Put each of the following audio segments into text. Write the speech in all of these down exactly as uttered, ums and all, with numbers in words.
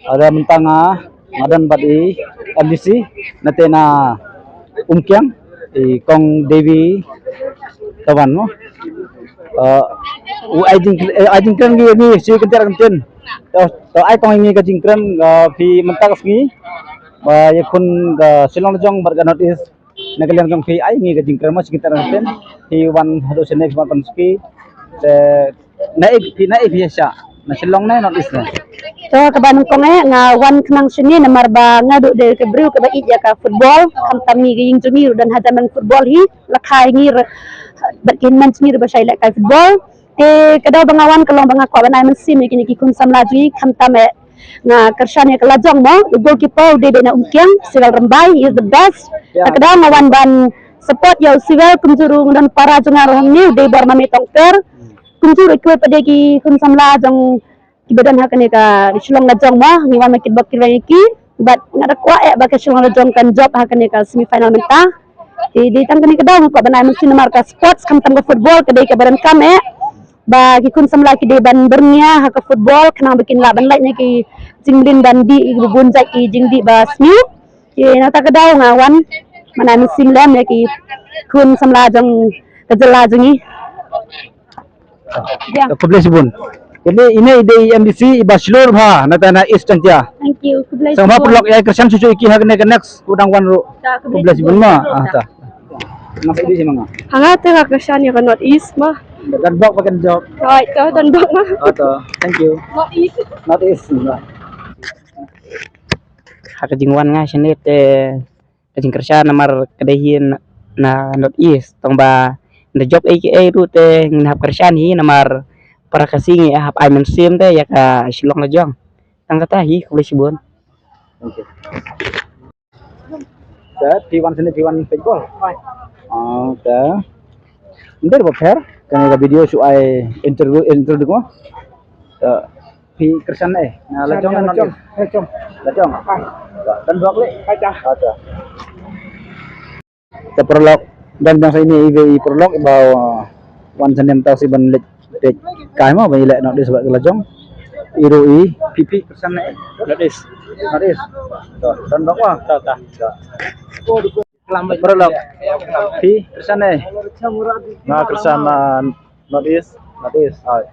Ada mynta nga, nga don bad i M D C, na te na Umkiang, i Kong Devi Tawan mo. Eh, u ai jing, eh, ai jingkren ngi, ngi, shi kynter kynten. To, to ai kong ngi ka jingkren, eh, phi mynta ka sngi, ba ïa khun ka Shillong Lajong bad ka North East. Na ka liang jong phi ai ngi ka jingkren mo shi kynter kynten. Phi wan haduh shane phi wan pynsuki. Te na i phi na i phi sha na Shillong ne North East ne. To kaba nyngkong eh nga wan khnang shane namar ba nga duh dei ka briew kaba ïeit ïa ka football. Khamtam ngi ka ïing jong ngi ruh don hajan football hi. La khai ngi ruh bad ki hynmen jong ngi ruh ba shai leh kai football. Te ka daw ba nga wan ka long ba nga kwah ban ai mynsiem ïa kine ki khun samla jong ngi khamtam eh nga kyrshan ïa ka Lajong mo, u goalkeeper u dei dei na Umkiang, Sibel Rymbai, he is the best. Te ka daw nga wan ban support ïa u Sibel kumjuh ruh nga don para jong nga ruh hangne u dei bor ma me tongker. Kumjuh ruh kiwei pat de ki khun samla jong kiba don ha kane ka Shillong Lajong mo, ngi wan ma kitbok kitrwiang ïa ki. Bad nga da kwah eh ba ka Shillong Lajong kan jop ha kane ka semi final mynta. Te dei tang kane ka daw nga kwah ban ai mynsiem namar ka sports khamtam ka football ka dei kaba donkam eh. Ba ki khun samla ki dei ban byrngia ha ka football khnang ba kin lah ban lait na ki jingmlien ban dih ïa ki bun jait ki jingdih ba sniew. Te na kata ka daw nga wan ban ai mynsiem lem ïa ki khun samla jong ka jylla jong ngi. Ïa. Khublei shibun. Kine ine i dei i M D C iba shlur bha na tana East Jaintia. Thank you. Khublei shibun. Sngewbha paralok ïa kyrshan shuh shuh ïa ki ha kane ka next u dang wan ruh. Khublei shibun ma. Ah, ta. Nga sa dei shi ma nga. Ha nga te nga kyrshan ïa ka North East ma. Don bok ba kan jop. Right, to don bok ma. Ah, to. Thank you. North East. North East. Ha ka jingwan nga shane te ka jingkyrshan namar ka dei hi na, na North East tang ba nda jop ei ei ruh te ngin hap kyrshan hi namar para ka sngi hap ai mynsiem te ïa ka Shillong Lajong. Tang kata hi khublei shibun. Thank you. Te phi wan sini phi wan peit bol. Ah, te. Nda ba pher kane ka video shu ai interview interview ko. Te phi kyrshan eh. Na Lajong na Lajong. Lajong. Lajong. Don bok le. Acha. Acha. Te paralok don biang sa ini iwe i paralok ba wan sini mynta si ban leit peit kai mo ban i leh North East bad Lajong. I ruh i phi phi kyrshan eh. North East. North East. Don bok mo. Ta ta. Paralok. Phi kyrshan eh. Nga kyrshan, ah, North East. North East. Hai.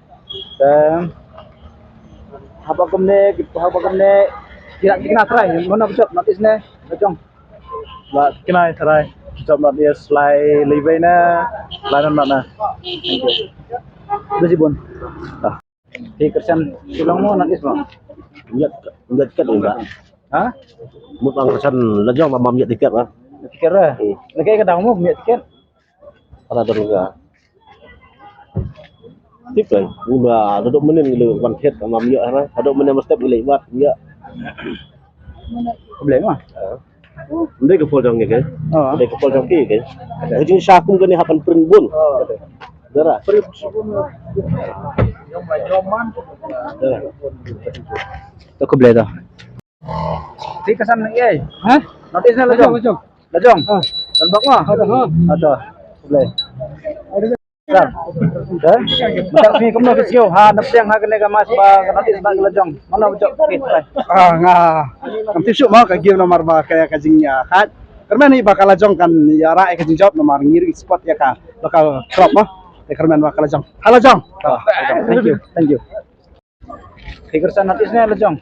Te haba kumne haba kumne kira kira trai mana bujak North East ne Lajong. Ba kina trai bujak North East lai libai na lai na na. Besi bun. Phi kyrshan Shillong mo North East mo? Ngiat ngiat kat ngi ba. Ha? Mut ang kyrshan Lajong ba mam ngiat tiket ba. Tiket ba. Lagi ka dang mo ngiat tiket. Ala don ga. Tip kan. Ngi ba dodok menen ngi le wan thiet ka mam ngiat hana. Dodok menen mesti ngi le wat ngiat. Problem ah. Ndai ka pol jong ngi ke. Ndai ka pol jong ki ke. Ka jing sha kum kane hapan print bun. Dara. To khublei to. Ti ka san ngi ai. Ha? Notice na Lajong. Lajong. Lajong. Don bok ma. Ada ha. Ada. Khublei. Sir. Sir. Mata sini kumno ki sio ha nap siang ha kane ka match ba ka North East bad ka Lajong. Mano bujok ki try. Ah nga. Kam tip shuh mo ka game namar ba ka ka jingïakhat. Kyrmen hi ba ka Lajong kan ïarah ïa ka jingjop namar ngi ri support ïa ka local club mo. Te kyrmen ba ka Lajong. Ha Lajong. Thank you. Thank you. Phi kyrshan North East ne Lajong?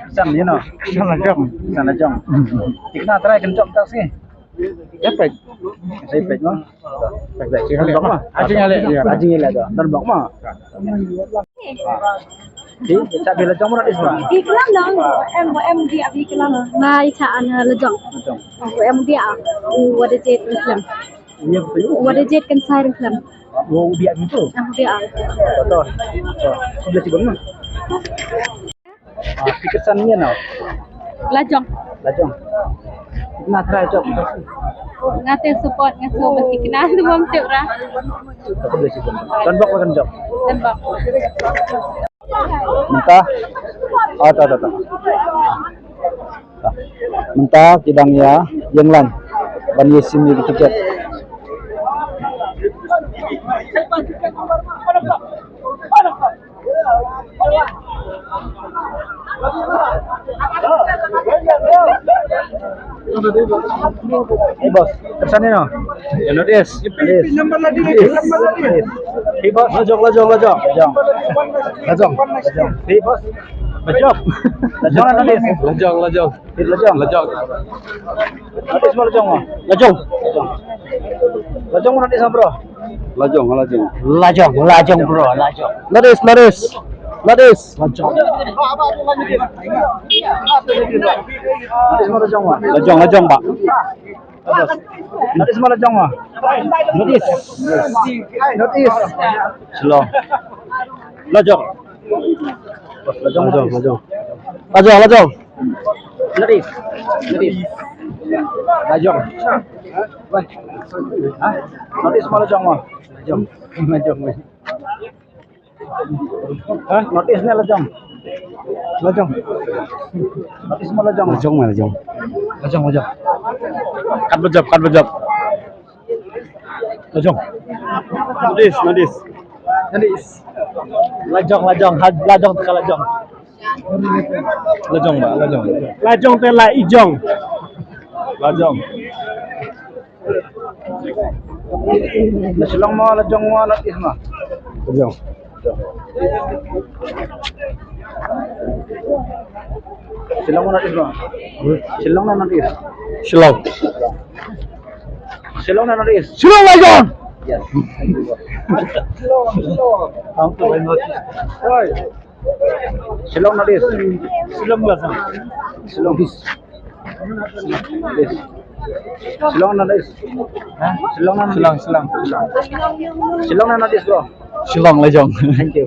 Kyrshan ïa no. Kyrshan Lajong. Kyrshan Lajong. Thikna trai kan jop ta sngi. Ïa peit. Ïa peit mo. Peit peit. Kan jop mo. Ajing ale. Ajing ale do. Don bok mo. Phi cha phi Lajong mo North East mo? Phi klam dong. Em em dia phi klam. Mai cha an Lajong. Lajong. Em dia. Wada jet klam. Wada jet kan sai klam. Wo u biak gitu. Ah, biak. Betul. Sudah sibuk mah. Ah, tiket sannya no. Lajong. Lajong. Nah, try jop. Ngate support ngaso besi kenal tu bom tip ra. Aku boleh sibuk. Dan bok kan jop. Dan bok. Mynta. Ah, ta ta ta. Mynta ki dang ïa ïeng line ban ïa shim ïa ki tiket. Hey, boss. Kyrsan ïa no? Ïa North East. North East. Hey, boss. Lajong, lajong, lajong. Lajong. Lajong. Lajong. Hey, boss. Lajong. Lajong, North East. Lajong, lajong. Hey, lajong. Lajong. North East mo lajong mo? Lajong. Lajong mo North East mo, bro? Lajong, lajong. Lajong, lajong, bro, lajong. North East, North East. North East. Lajong. North East mo lajong mo? Lajong, lajong, bah. North East mo lajong mo? North East. North East. Shillong. Lajong. Lajong, lajong, lajong. Lajong, lajong. North East. North East. Lajong. Wah. Ha? North East mo lajong mo? Lajong. Lajong. Ha? North East ne lajong? Lajong. North East mo lajong? Lajong mo lajong? Lajong, lajong. Kat bajop, kat bajop. Lajong. North East, North East. North East. Lajong, lajong. Ha, lajong teka lajong. Lajong bah, lajong. Lajong te la ijong. Lajong. Na Shillong mo, lajong mo, North East mo? Lajong. Shillong mo North East mo? Shillong mo North East? Shillong. Shillong mo North East? Shillong lajong. Yes. Shillong, Shillong. Thank you very much. Right. Shillong North East. Shillong lajong. Shillong East. Shillong North East. Ha? Shillong North East. Shillong, Shillong. Shillong North East, bro. Shillong lajong. Thank you.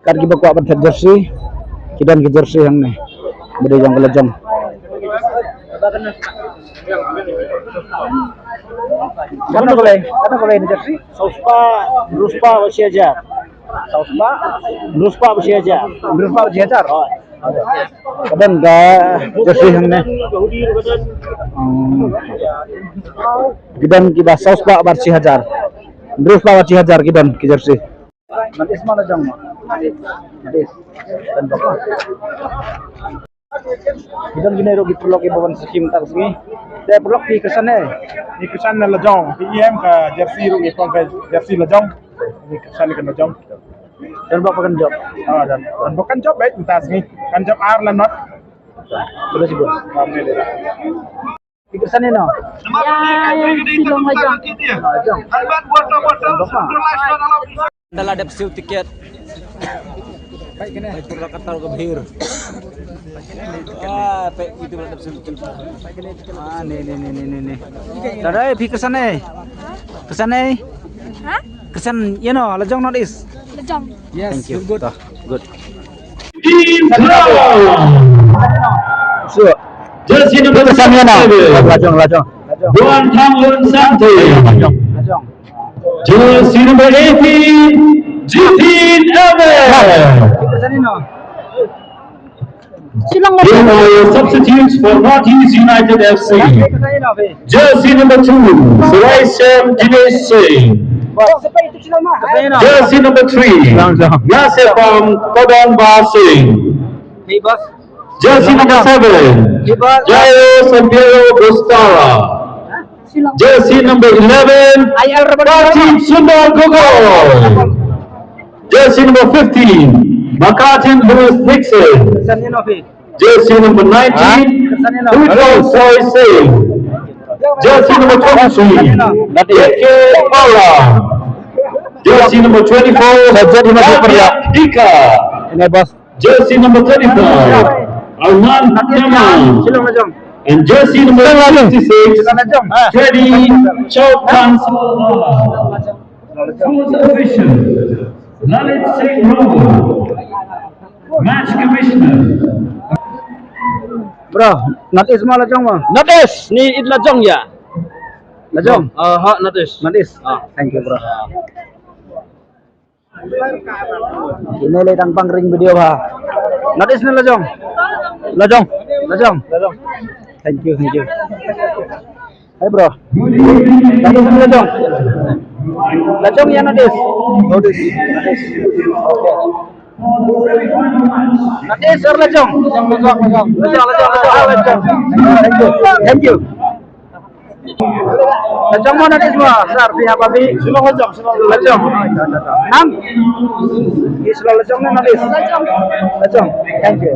Kat kiba kwah ban phet jersey, ki don ki jersey hangne. Ba dei jong ka lajong. Katno ka lei, katno ka lei ni jersey? Saw spah, hynriew spah bad shi hajar. Saw spah? Hynriew spah bad shi hajar. Hynriew spah bad shi hajar. Ka don ka jersey hangne. Hmm. Ki don kiba saw spah bad shi hajar. Hynriew spah bad shi hajar ki don ki jersey. North East mo lajong mo? North East. Don bok mo? Ki don kine ruh ki paralok kiba wan skim tang sngi. Te paralok phi kyrshan ne? Phi kyrshan ne lajong. Phi ïohi em ka jersey ruh ngi phong ka jersey lajong. Phi kyrshan ne ka lajong. Don bok phi kan jop? Ah, don. Don bok kan jop beit mynta sngi. Kan jop ar la not. Terus ibu. Alhamdulillah. Phi kyrshan ïa no? Ïa, ïa, Shillong lajong. Lajong. Ynda la dep siew tiket. Peit kane. Peit pura katar ka bhir. Ah, peit itu la dep siew tiket. Ah, ne, ne, ne. Dada, phi kyrshan ne? Kyrshan ne? Ha? Kyrshan ïa no, lajong North East. Lajong. Yes, thank you. Good. Toh, good. So, jersey number seven. Lajong, lajong. Buan Thang Lun Sangte. Lajong, lajong. Jersey number eighteen, Jitin Ahmed. Shillong. Here are your substitutes for North East United F C. Jersey number two, Sarai Sam Dinesh Singh. Jersey number three, Nasir Pam Kodon Ba Singh. Jersey number seven, Jairo Sampiero Bustara. Jersey number eleven, Rajiv Sundar Gogoi. Jersey number fifteen, Makatin Lewis Nixon. Jersey number nineteen, Uttam Sai Singh. Jersey number twenty-three, A K Paula. Jersey number twenty-four, Rajiv Dika. Jersey number thirty-five, Arman Jamal. And jersey number sixty-six, Freddy Chaukan. Fourth official, Lalit Singh Rao. Match commissioner. Bro, North East mo lajong mo? North East, ni it lajong ïa. Lajong? Ah, ha, North East. North East. Ah. Thank you, bro. Kine lei dang pang ring video ha. North East ne lajong? Lajong. Lajong. Lajong. Thank you, thank you. Hey bro. North East ne lajong? Lajong ïa North East. North East. Okay. North East, sir, la jong. La jong, la jong, la jong, la jong. Thank you. Thank you. La jong mo North East mo, sir, phi hap ba phi? Shillong la jong, Shillong la jong. Nang? East la jong ne North East? La jong. La jong. Thank you.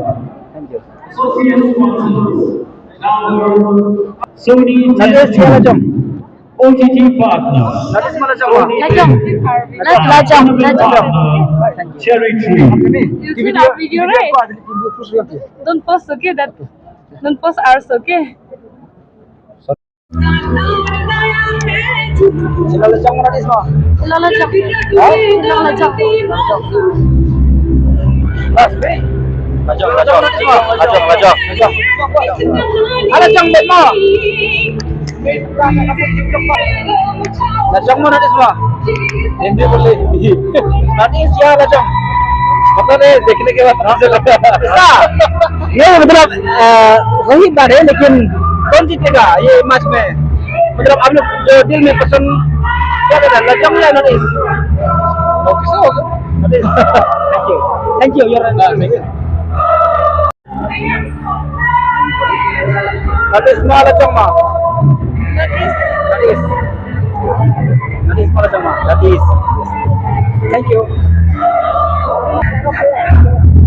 Thank you. Sony North East la jong. O T T partner. North East mo la jong mo? La jong. La jong, la jong. Cherry Tree. You see our video, right? Don't post, okay? That, don't post ours, okay? Sila la jong North East mo? Sila la jong. Ha? Sila la jong. Last week. La jong, la jong. La jong, la jong. La jong mo? La jong mo North East mo? हिंदी बोल ले, हिंदी। North East या la jong? पता नहीं, देखने के बाद पता चलेगा। ऐसा? ये मतलब, अ, वही बात है, लेकिन कौन जीतेगा ये मैच में? मतलब, आप लोग जो दिल में पसंद क्या करता है, लजोंग या North East? North East होगा। North East। Thank you। Thank you, you're right। North East mo lajong mo? North East. North East. North East mo lajong mo? North East. Thank you.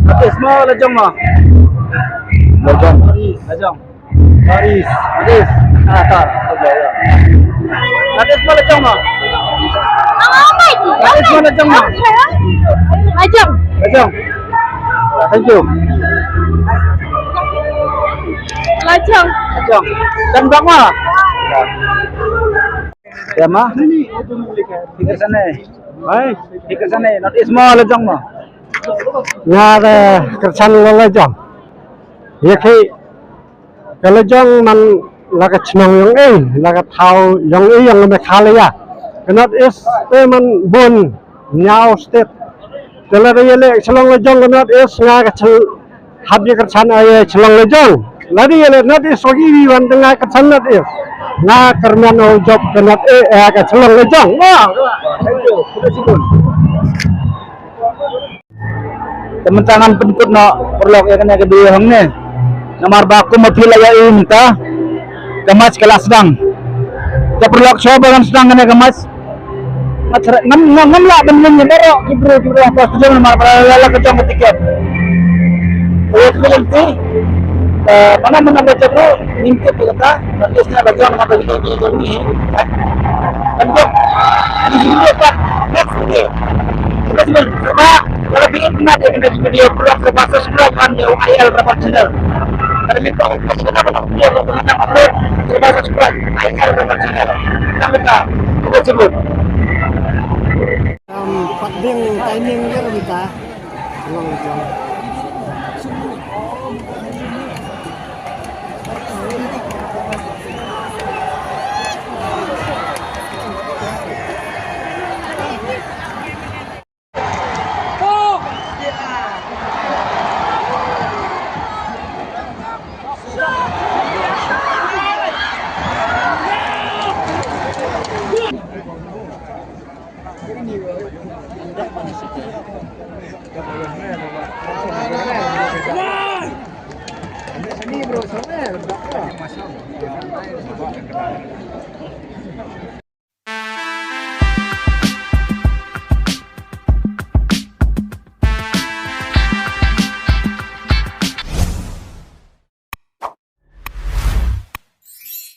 North East mo lajong mo? Lajong. Lajong. North East. North East. North East mo lajong mo? North East mo lajong mo? Lajong. Lajong. Thank you. Lajong. Lajong. Dang dang mo? Ïa ma? Hi ka sane. Hai, hi ka sane. North East mo lajong mo? Nga da kyrchan la lajong. Ïa ki ka lajong man la ka chnong yong i, la ka thaw yong i yong Meghalaya. Ka North East te man bun ñiaw state. Te la da ïa le chnong lajong ka North East nga ka chnong hap ïa kyrchan ïa chnong lajong. La da ïa le North East wa ki wi wan te nga kyrchan North East. Nga kyrmen o jop ka North East ïa ka chnong lajong. Wah. Thank you. Te mynta ngan pynkut noh paralok ïa kane ka dei hangne. Namar ba kum ma phi la ïohi mynta ka match ka la sdang. Te paralok shuwa ba ngan sdang kane ka match. Ngam ngam ngam lah ban ïeng ïa baroh ki briew ki briew ha stadium namar ba la la ka jong ka tiket. Ïa ka lynti. Mana mana ba jong ngim tip ïa kata. At least nga la jong nga ba ïa ka lynti. Kan jong. Ini sini pat. Next ni. Kita sini. Ba. Kalau phi internet ïa kane ka video, paralok shuwa ba subscribe ïa u I L Rabat Channel. Kane ka video ka la upload, shuwa ba subscribe I L Rabat Channel. Tang ka kita sebut. Pat ding timing dia kita.